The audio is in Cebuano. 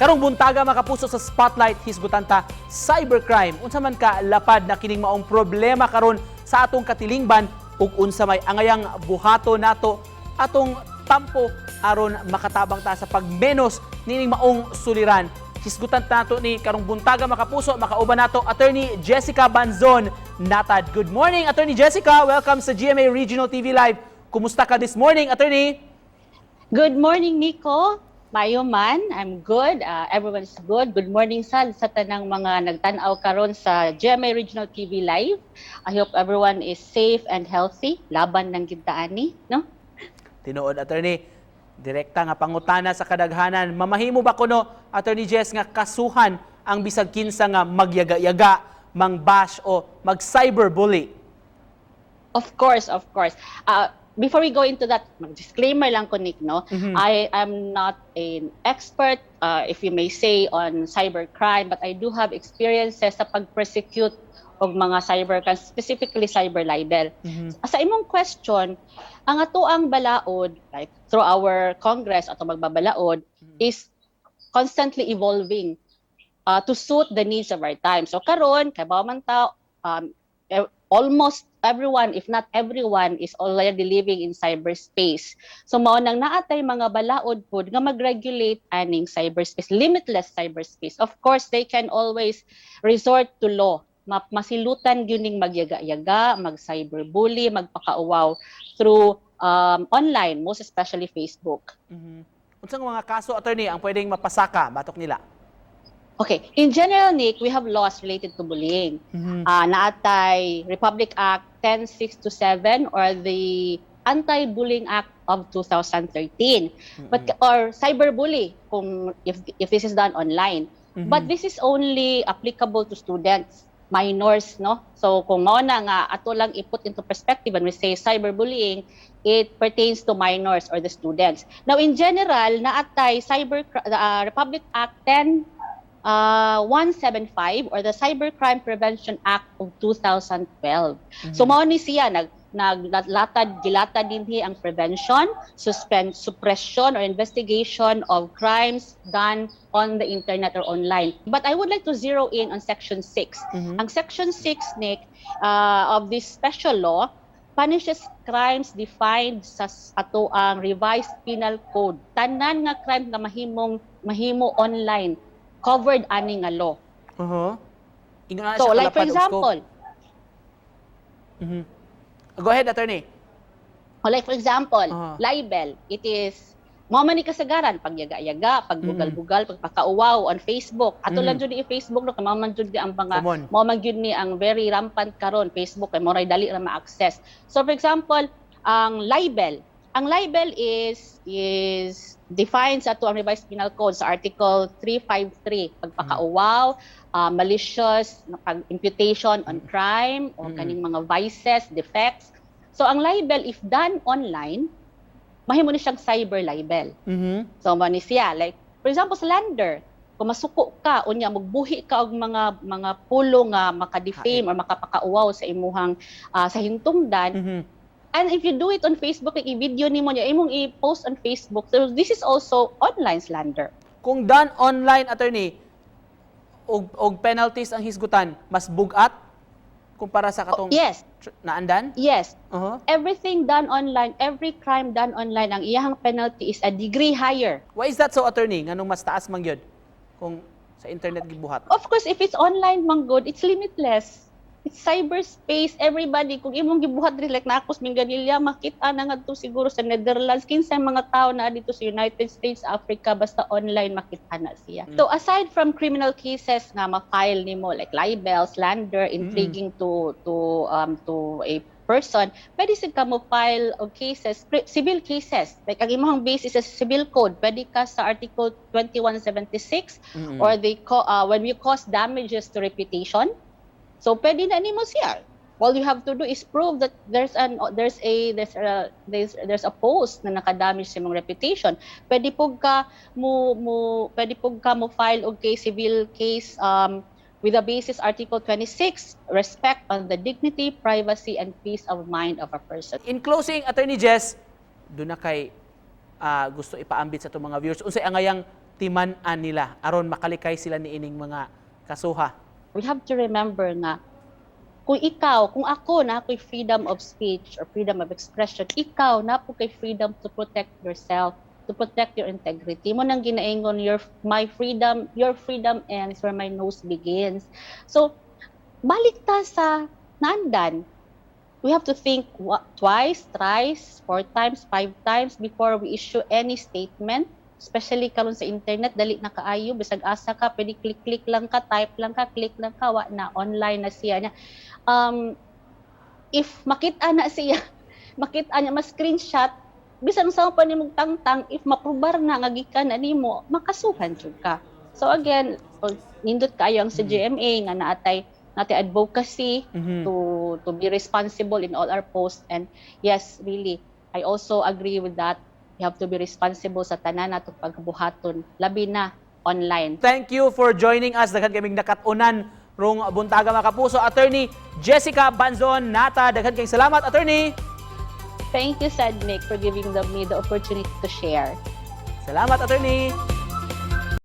Karong buntaga, mga kapuso, sa Spotlight, hisgutan ta cybercrime. Unsa man ka lapad na kining maong problema karon sa atong katilingban ug unsa may angayang buhato nato atong tampo aron makatabang ta sa pagmenos nining maong suliran? Hisgutan nato ni karong buntaga, mga kapuso, makauban nato Attorney Jessica Banzon Natad. Good morning, Attorney Jessica. Welcome sa GMA Regional TV Live. Kumusta ka this morning, Attorney? Good morning, Nico. Mayo man, I'm good. Everyone's good. Good morning sa tanang mga nagtan-aw karon sa GMA Regional TV Live. I hope everyone is safe and healthy. Laban lang gyud ta ani, no? Tinuod, Attorney. Direkta nga pangutana sa kadaghanan. Mamahimo ba kuno, Attorney Jess, nga kasuhan ang bisag kinsa nga magyaga-yaga, mang-bash o mag-cyberbully? Of course, of course. Before we go into that, mag-disclaimer lang ko, Nick, no? I am not an expert, if you may say, on cybercrime, but I do have experiences sa pag-prosecute og mga cybercrime, specifically cyber libel. Sa imong question, ang atoang balaod, like through our Congress, ato magbabalaod, is constantly evolving to suit the needs of our time. So karon, kay man ta, almost everyone, if not everyone, is already living in cyberspace. So mao nang naa tay mga balaod pod nga mag-regulate aning cyberspace, limitless cyberspace. Of course, they can always resort to law. Masilutan gyud ning magyaga-yaga, mag-cyberbully, magpakauwaw through online, most especially Facebook. Unsang mga kaso, Attorney, ang pwedeng mapasaka batok nila? Okay, in general, Nick, we have laws related to bullying. Naa tay Republic Act 10627 or the Anti-Bullying Act of 2013. But or cyberbully kung if this is done online. But this is only applicable to students, minors, no? So kung mao na nga ato lang i-put into perspective, when we say cyberbullying, it pertains to minors or the students. Now, in general, naa tay cyber Republic Act 10 175 or the Cybercrime Prevention Act of 2012. So mao ni siya naglatad, gilatad dinhi ang prevention, suspend, suppression or investigation of crimes done on the internet or online. But I would like to zero in on Section 6. Ang Section 6, Nick, of this special law punishes crimes defined sa ato ang Revised Penal Code. Tanan nga crime nga mahimo online, covered ani nga law. Ingon na So siya like for kalapad og scope. example, Go ahead, Attorney. O like for example, libel, it is mao man ni kasagaran pagyaga-yaga, pagbugal-bugal, pagpakauwaw on Facebook. Ato lang jud i-Facebook, no, kay mao man jud ni ang mga Common. Mao man gyud ni ang very rampant karon, Facebook, kay mao ray dali ra ma-access. So for example, ang libel. Ang libel is defined sa ato ang Revised Penal Code sa Article 353, pagpakauwaw, malicious pag imputation on crime o kaning mga vices, defects. So ang libel, if done online, mahimo ni siyang cyber libel. So mao ni siya, like for example, slander, kung masuko ka unya magbuhi ka og mga pulong nga maka-defame or makapakauwaw sa imuhang sa hintungdan, and if you do it on Facebook, like i-video nimo niya, imong i-post on Facebook, so this is also online slander. Kung done online, Attorney, og penalties ang hisgutan, mas bugat kumpara sa katong naandan? Yes. Everything done online, every crime done online, ang iyahang penalty is a degree higher. Why is that so, Attorney? Nganong mas taas man gyud kung sa internet gibuhat? Of course, if it's online man gud, it's limitless. It's cyberspace, everybody. Kung imong gibuhat diri, like naa ko sa Minglanilla, makita na ngadto siguro sa Netherlands, kinsa mga tao na dito sa United States, Africa, basta online makita na siya. So aside from criminal cases nga ma-file nimo like libel, slander, intriguing to a person, pwede sad ka mo file og cases, civil cases. Like ang imong basis is civil code, pwede ka sa Article 2176 or when you cause damages to reputation. So pwede na nimo siya. All you have to do is prove that there's an there's a there's a there's, there's a post na nakadamage sa imong reputation. Pwede pug ka mo file og case, civil case, with the basis Article 26, respect on the dignity, privacy and peace of mind of a person. In closing, Attorney Jess, duna kay gusto ipaambit sa atong mga viewers. Unsay angayang timan-an nila aron makalikay sila niining mga kasuha? We have to remember nga kung ikaw, kung ako naa ko'y freedom of speech or freedom of expression, ikaw naa pod kay freedom to protect yourself, to protect your integrity. Mao nang ginaingon, your my freedom, your freedom ends where my nose begins. So, balik ta sa naandan. We have to think twice, thrice, four times, five times before we issue any statement, especially karon sa internet, dali na kaayo. Bisag asa ka, pwede click-click lang ka, type lang ka, click lang ka, wa na, online na siya niya. If makita na siya, makita niya, ma-screenshot, bisan sa pa nimong tangtang, if maprobar na nga gikan na nimo, makasuhan jud ka. So again, nindot kaayo ang CGMA nga naatay natay advocacy to be responsible in all our posts. And yes, really, I also agree with that. We have to be responsible sa tanan natong pagbuhaton, labi na online. Thank you for joining us. Daghan kaming nakat-unan rong buntaga, mga kapuso. Attorney Jessica Banzon Nata, daghan kayong salamat, Attorney. Thank you, sad Nick, for giving me the opportunity to share. Salamat, Attorney.